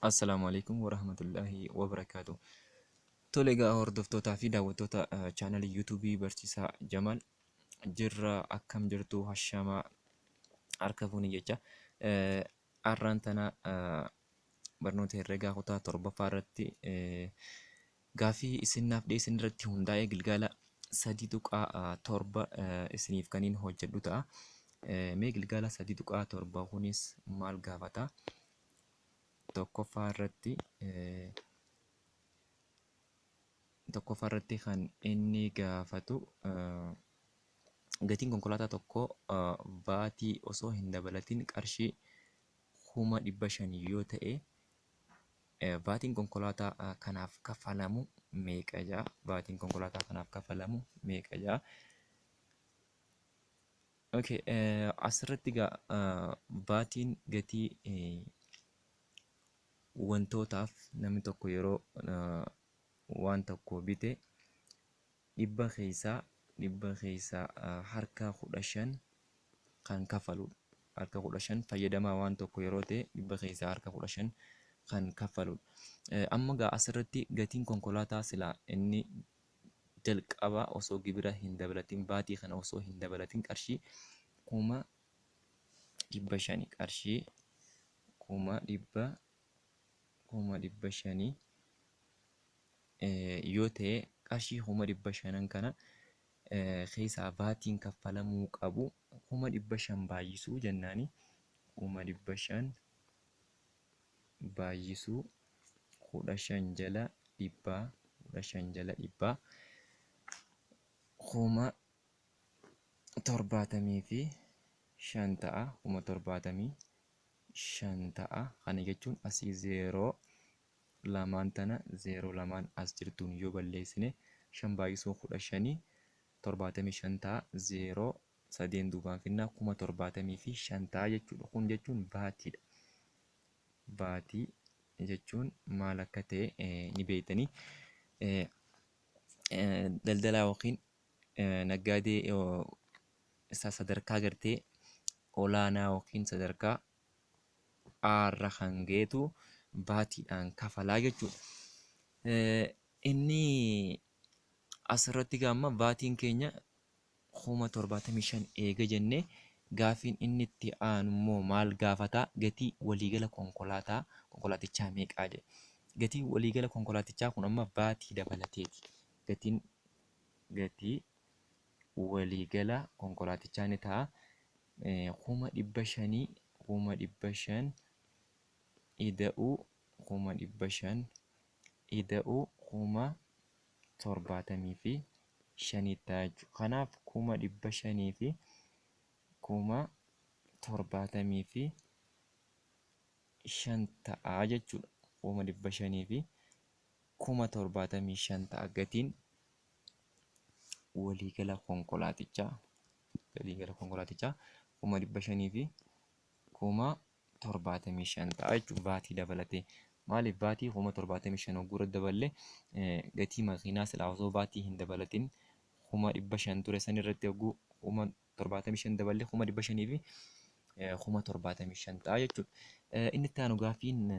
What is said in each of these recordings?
Assalaamu alaikum warahmatullaahi wabarakaatu. Tole egaa hordoftootaa fi daawwattoota chaanalii yuutuubii Barsiisaa Jamaal jirra, akkam jirtu? Hashamaa, harka fuuni jecha. Har'aan tana barnoota herregaa kutaa torbaffaa irratti gaaffii isin naaf dhiyeessan irratti hundaa'ee gilgaala 3.7 isiniif kaniin hojjedhu ta'a. Mee gilgaala 3.7 kunis maal gaafata? Tokkoffaa irratti kan inni gaafatu, gatiin konkolaataa tokkoo vaatii osoo hin dabalatin qarshii 500,000 yoo ta'e, vaatiin konkolaataa kanaaf kaffalamu meeqa jedha. Vaatiin konkolaataa kanaaf kaffalamu meeqa jedha. Okay, asirratti egaa vaatiin gatii wantootaaf namni tokko yeroo waan tokko bite 100 keessaa harka 15 kan kaffaludha. Harka 15 fayyadamaa waan tokko yeroo ta'e 100 keessaa harka 15 kan kaffaludha. Amma egaa asirratti gatiin konkolaataa silaa inni jalqaba osoo gibira hin dabalatin, vaatii kana osoo hin dabalatin, qarshii 500,000, qarshii 500,000 yoo ta'e, qarshii 500,000 kana keessaa vaatiin kaffalamuu qabu 500,000 baay'isuu jennaani, 500,000 baay'isuu 15 jala dhibbaa, 15 jala dhibbaa, 75,000 ta'a, 75,000 ta'a. Kana jechuun asii zeeroo lamaan tana zeeroo lamaan as jirtuun yoo balleessine, shan baay'isuu 15 75 ta'a, zeeroo sadeen duubaan finnaa, 75,000 ta'a jechuudha. Kun jechuun vaatiidha. Vaatii jechuun maal akka ta'e ni beektanii. Daldalaa yookiin naggaadee isa sadarkaa gartee olaanaa yookiin sadarkaa A irra kan ga'etu vaatiidhaan kafalaa jechuudha. Inni asirratti egaa amma vaatiin keenya 75,000 eega jennee, gaaffiin inni itti aanu immoo maal gaafataa? Gatii waliigala konkolaataa konkolaatichaa meeqaa jedhe. Gatiin waliigala konkolaatichaa kun amma vaatii dabalateeti. Gatii waliigala konkolaatichaa ni ta'a 500,000, 500,000 ida'uu 500,000 ida'uu 75,000 ta'a jechuudha. Kanaaf 500,000 fi 75,000 ta'a jechuudha. 500,000 fi 75,000 ta'a gatiin waliigala konkolaatichaa. Waliigala konkolaatichaa 500,000 fi 75,000 ta'a jechuudha vaatii dabalatee. Maaliif? Vaatii 75,000 hogguu irratti daballee, gatii makiinaa silaa osoo vaatii hin dabalatin 500,000 ture san irratti hogguu 75,000 daballee, 575,000 ta'a jechuudha. Inni itti aanu gaaffiin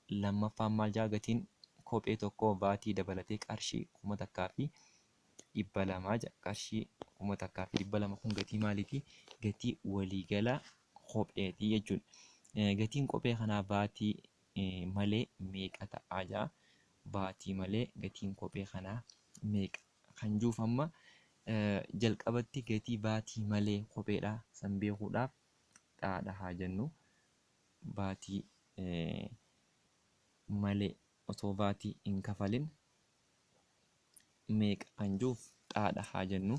lammaffaan maal jedha? Gatiin kophee tokkoo vaatii dabalatee qarshii 1200 jedha. Qarshii 1200 kun gatii maaliiti? Gatii waliigala kopheeti jechuudha. Gatiin kophee kanaa vaatii malee meeqa ta'a jedha. Vaatii malee gatiin kophee kanaa meeqa kan juuf, amma jalqabatti gatii vaatii malee kopheedha san beekuudhaaf xaadha haa jennu. Vaatii malee, osoo vaatii hin kafalin meeqa kan juuf xaadha haa jennu.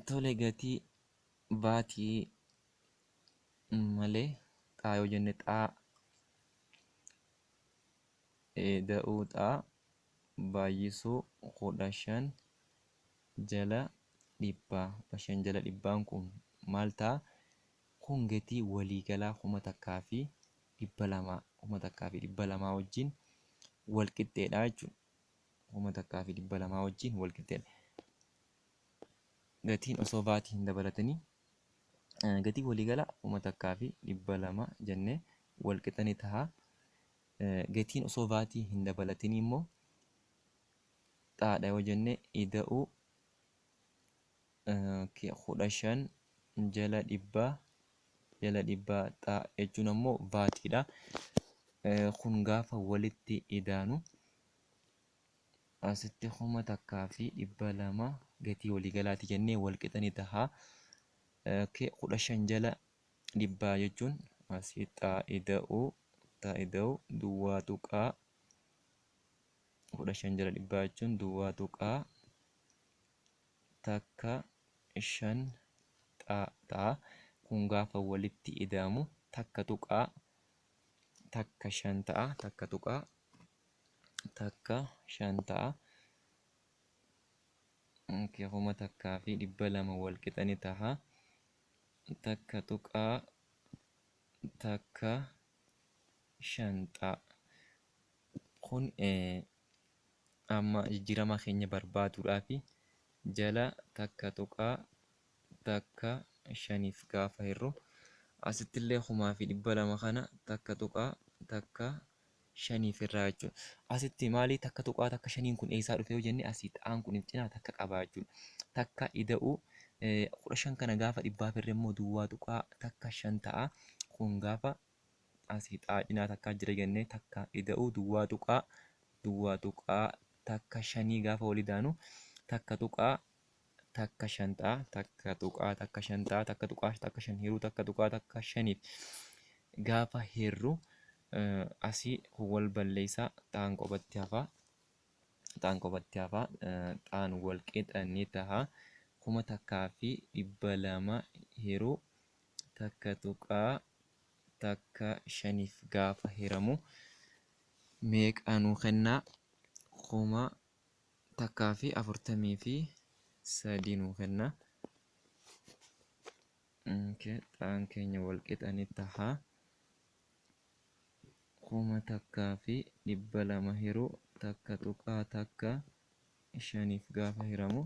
Tole, gatii vaatii malee xaa yoo jenne, xaa ida'uu xaa baay'isuu 15 jala dhibbaa. 15 jala dhibbaan kun maal ta'a? Kun gatii waliigalaa 1200, 1200 wajjin wal qixxeedha jechuudha. 1200 wajjin wal qixxeedha. Gatiin osoo vaatii hin dabalatanii gatii waliigalaa 1200 jennee. Walqixa ni taha. Gatiin osoo vaatii hin dabalatinii immoo xaadha yoo jenne ida'uu 15 jala dhibbaa jala dhibbaa xaa jechuun ammoo vaatiidha. Kun gaafa walitti idaanu asitti 1200 gatii waliigalaati jennee walqixa ni taha. 15 jala dhibbaa jechuun asii xaa ida'uu xaa ida'uu duwwaa tuqaa 15 jala dhibbaa jechuun duwwaa tuqaa takka shan xaa ta'a. Kun gaafa walitti ida'amu takka tuqaa takka shan ta'a. Takka tuqaa takka shan ta'a. 1200 wal qixa ni taha. Takka tuqaa takka shan ta'a. Kun amma jijjiirama keenya barbaaduudhaaf jala takka tuqaa takka shaniif gaafa hirru asittillee 1200 kana takka tuqaa takka shaniif irraa jechuudha. Asitti maali takka tuqaa takka shaniin kun eessaa dhufe yoo jenne asii xaan kun cinaa takka qaba jechuudha. Takka ida'uu 15 kana gaafa dhibbaaf hirre immoo duwwaa tuqaa takka shan ta'a. Kun gaafa asii xaa cinaa takkaa jira jennee takka ida'uu duwwaa tuqaa duwwaa tuqaa takka shanii gaafa walii daanu takka tuqaa takka shan ta'a. Takka tuqaa takka shan ta'a. Takka tuqaa takka shan hiruu takka tuqaa takka shaniif gaafa hirru asii wal balleessaa xaan qophatti hafa. Xaan qophatti hafa. Xaan wal qixa ni taha. 1200 hiruu takka tuqaa takka shaniif gaafa hiramu meeqa nuu kennaa? 1043 nuu kenna. Xaan keenya wal qixa ni taha. 1200 hiruu takka tuqaa takka shaniif gaafa hiramu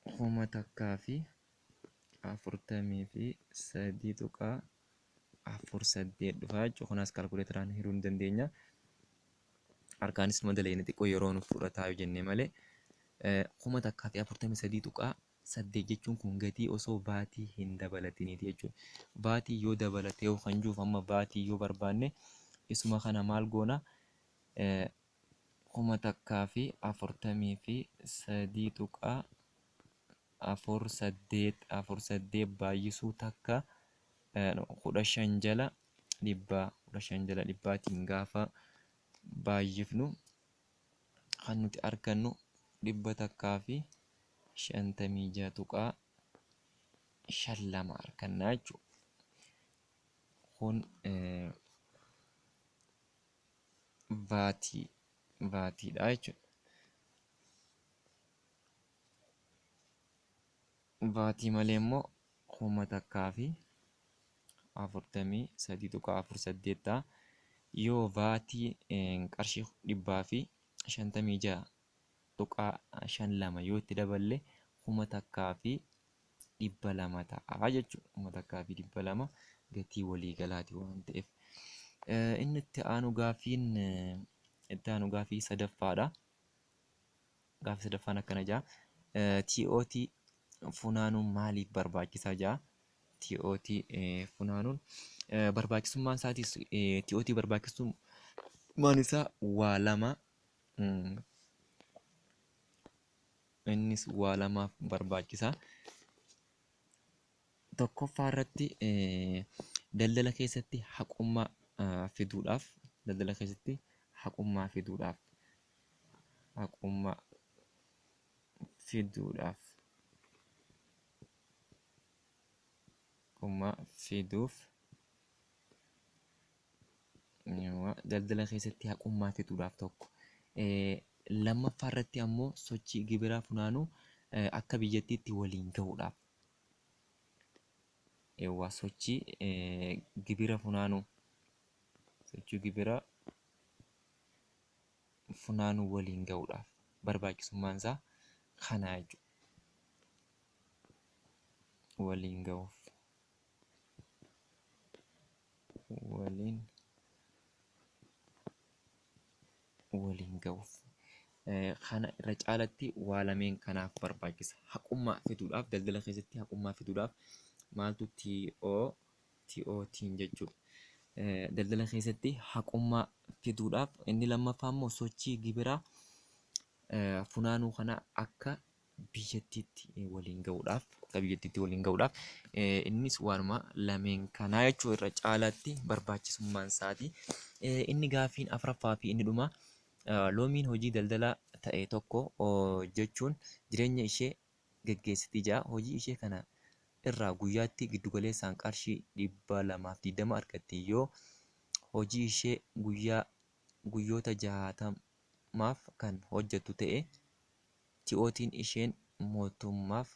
1043.48 dhufa jechuudha. Kunas kaalkuleeteraan hiruu ni dandeenya. Harkaanis numa daleenya xiqqoo yeroo nuuf fudhataa yoo jenne malee 1043.8 jechuun kun gatii osoo vaatii hin dabalatiniiti jechuudha. Vaatii yoo dabalatee yoo kan jiruuf amma vaatii yoo barbaanne isuma kana maal goona 1043.48 48 baay'isuu takka 15 jala dhibbaa 15 jala dhibbaatiin gaafa baay'ifnu kan nuti argannu 156.52 arganna jechuudha. Kun vaatii vaatiidha jechuudha. Vaatii malee immoo 1043.48 ta'a. Yoo vaatii qarshii 156.52 yoo itti daballe 1200 ta'a jechuudha. 1200 gatii waliigalaati waan ta'eef. Inni itti aanu gaaffiin itti aanu gaaffii sadaffaadha. Gaaffii sadaffaan akkana jedha. TOT funaanuun maaliif barbaachisaa jedha. TOT funaanuun barbaachisummaan isaatis TOT barbaachisummaan isaa waa lama. Innis waa lamaaf barbaachisa. Tokkoffaa irratti daldala keessatti haqummaa fiduudhaaf daldala keessatti haqummaa fiduudhaaf haqummaa fiduudhaaf haqummaa fiduuf daldala keessatti haqummaa fiduudhaaf tokko. Lammaffaa irratti ammoo sochii gibiraa funaanuu akka biyyattiitti waliin gahuudhaaf. Eewwa sochii gibira funaanuu sochii gibira funaanuu waliin gahuudhaaf barbaachisummaan isaa kana jechuudha. Waliin gahuuf. waliin gahuuf. Kana irra caalatti waa lameen kanaaf barbaachisa. Haqummaa fiduudhaaf daldala keessatti haqummaa fiduudhaaf maaltu TO TOT'n jechuudha. Daldala keessatti haqummaa fiduudhaaf inni lammaffaa immoo sochii gibiraa funaanuu kana akka biyyattiitti waliin gahuudhaaf akka biyyattiitti waliin gahuudhaaf innis waanuma lameen kanaa jechuu irra caalaatti barbaachisummaan isaati. Inni gaaffiin afraffaa fi inni dhumaa loomiin hojii daldalaa ta'e tokko jechuun jireenya ishee geggeessiti ja'a. Hojii ishee kana irraa guyyaatti giddugaleessaan qarshii 220 argatti. Yoo hojii ishee guyyaa guyyoota 60f kan hojjettu ta'e TOT'n isheen mootummaaf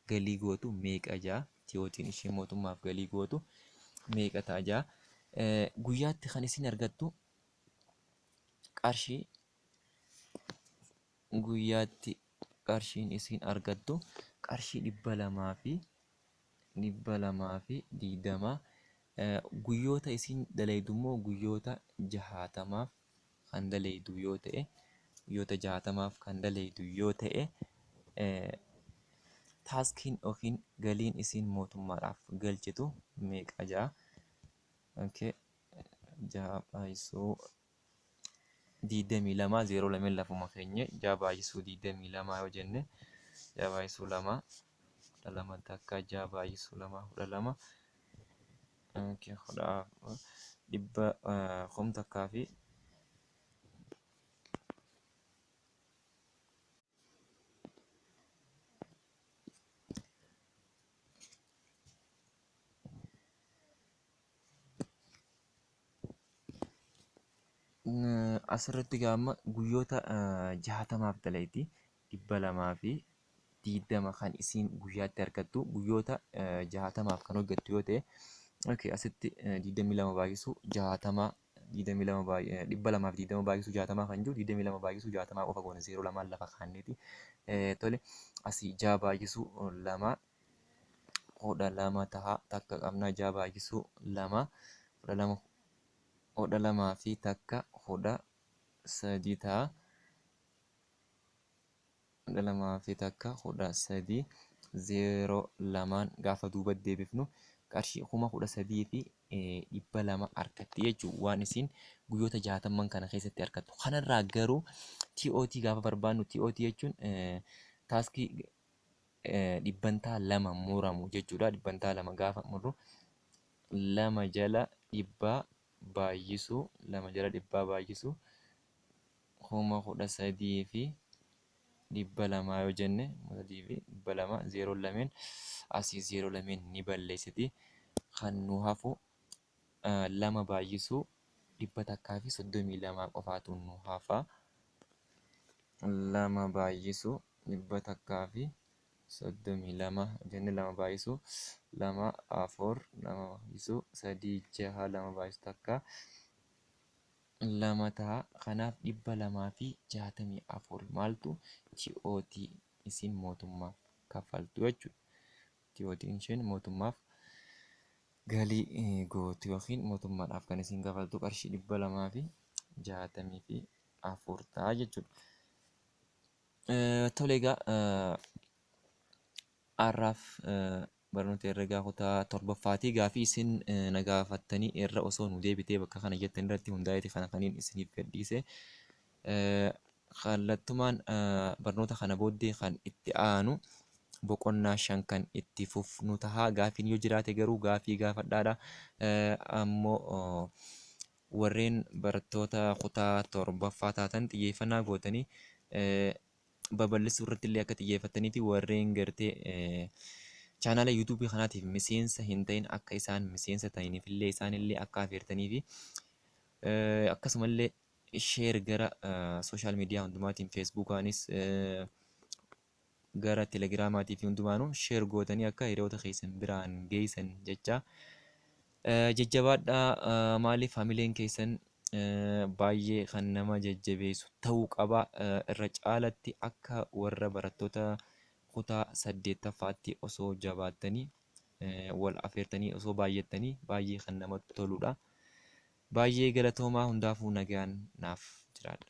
galii gootu meeqa ja'a? TOT'n isheen mootummaaf galii gootu meeqa ta'a ja'a? Guyyaatti kan isin argattu qarshii guyyaatti qarshiin isin argattu qarshii 220. Guyyoota isin dalaydu immoo guyyoota 60f kan dalaydu yoo ta'e guyyoota 60f kan dalaydu yoo ta'e taaskiin yookiin galiin isin mootummaadhaaf galchitu meeqa ja'a? Okay. Ja'a baay'isuu 22 zeeroo lameen lafuma keenye 6 baay'isuu 22 yoo jenne 6 baay'isuu 2 12 takka 6 baay'isuu 2 12 kudha dhibba kum takkaa fi Asirratti egaa amma guyyoota 60f dalayti 220 kan isiin guyyaatti argattu guyyoota 60f kan hojjettu yoo ta'e okay, asitti 22 baay'isuu 60 22 baay'ee 220 baay'isuu 60 kan jiru 22 baay'isuu 60 qofa goone 0 lamaan lafa kaanneeti. Tole asii 6 baay'isuu 2 12 taha takka qabna 6 baay'isuu 2 12 12 fi takka 13 ta'a. 12 fi takka 13 0 lamaan gaafa duuba deebifnu qarshii 13,200 argatti jechuudha. Waan isin guyyoota 60n kana keessatti argattu. Kanarraa garuu TOT gaafa barbaannu TOT jechuun taaskii dhibbantaa lama muramu jechuudha. Dhibbantaa lama gaafa murru lama jala dhibbaa baay'isuu lama jala dhibbaa baay'isuu 13,200 yoo jenne 13,200 zeeroon lameen asii zeeroo lameen ni balleessiti. Kan nu hafu lama baay'isuu 132 qofaatu nu hafa. Lama baay'isuu 132 jenne lama baay'isuu lama afur lama baay'isuu sadii jaha lama baay'isuu takka lama ta'a. Kanaaf 264 maaltu TOT isin mootummaaf kaffaltu jechuudha. TOT isheen mootummaaf galii gootu yookiin mootummaadhaaf kan isin kafaltu qarshii 264 ta'a jechuudha. Tole egaa har'aaf barnoota herregaa kutaa torbaffaati. Gaafii isin na gaafattanii irra osoo nu deebitee bakka kana jettan irratti hundaa'eeti kana kaniin isiniif gadhiise. Kallattumaan barnoota kana booddee kan itti aanu boqonnaa 5 kan itti fufnu taha. Gaafiin yoo jiraate garuu gaafii gaafadhaadha. Ammoo warreen barattoota kutaa 7ffaa taatan xiyyeeffannaa gootanii babal'isuu irratti illee akka xiyyeeffattanii fi warreen gartee chaanaala yuutuubii kanaatiif miseensa hin ta'in akka isaan miseensa ta'iniif illee isaan illee akka afeertanii fi akkasumallee sheer gara sooshaal miidiyaa hundumaatiin feesbuukaanis gara telegiraamaatii fi hundumaanuu sheer gootanii akka hiriyoota keessan biraan geessan jecha jajjabaadhaa. Maaliif hamileen keessan baay'ee kan nama jajjabeessu ta'uu qaba. Irra caalatti akka warra barattoota kutaa 8ffaatti osoo jabaattanii wal afeertanii osoo baay'attanii baay'ee kan namatti toludha. Baay'ee galatoomaa hundaafuu nagaan naaf jiraadha.